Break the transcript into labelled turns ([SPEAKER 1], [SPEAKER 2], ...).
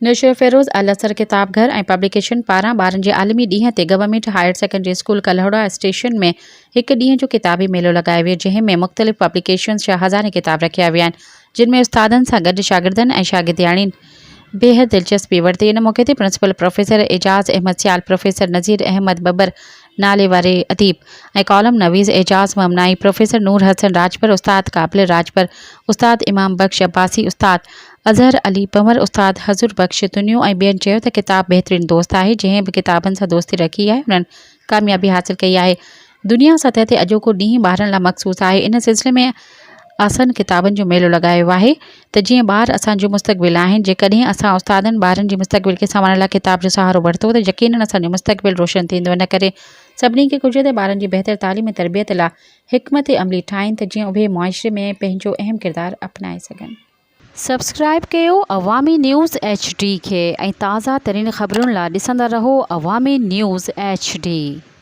[SPEAKER 1] نوشهروفيروز الاسر ڪتاب گهر ۽ پبليڪيشن پاران ٻارن جي عالمي ڏينهن تي government higher secondary school Kalhora station ۾ هڪ ڏينهن جو ڪتابي ميلو لڳايو ويو جنهن ۾ مختلف پبليڪيشنز جا هزارين ڪتاب رکيا ويا آهن جن ۾ استادن سان گڏ شاگردن ۽ شاگردياڻين بيحد دلچسپي ورتي ان موقعي تي principal professor Ijaz Ahmed Sial professor Nazir Ahmed Babbar نالي واري اديب ۽ ڪالم نويس اعجاز ممنائي، پروفيسر نور حسن راڄپر، استاد قابل راڄپر، استاد امام بخش عباسي، استاد اظهر علي پنهور، استاد حضور بخش تنيو ۽ ٻين چيو ته ڪتاب بهترين دوست آهي، جنهن به ڪتابن سان دوستي رکي آهي انهن ڪاميابي حاصل ڪئي آهي. دنيا سطح تي اڄوڪو ڏينهن ٻارن لاء مخصوص آهي، ان سلسلي ۾ اسن ڪتابن جو ميلو لڳايو آهي ته جيئن ٻار اسان جو مستقبل آهن، جيڪڏهن اسان استادن ٻارن جي مستقبل کي سنوارڻ لاء ڪتاب جو سهارو ورتو ته يقينن اسان جو مستقبل روشن ٿيندو ان ڪري سڀني کي گهرجي ته ٻارن جي بهتر تعليم ۽ تربيت لاء حڪمت عملي ٺاهين ته جيئن اهي معاشري ۾ پنهنجو اهم ڪردار اپنائي سگهن.
[SPEAKER 2] سبسڪرائيب ڪيو عوامي نيوز ايڇ ڊي کي ۽ تازه ترين خبرن لا ڏسندا رهو عوامي نيوز ايڇ ڊي.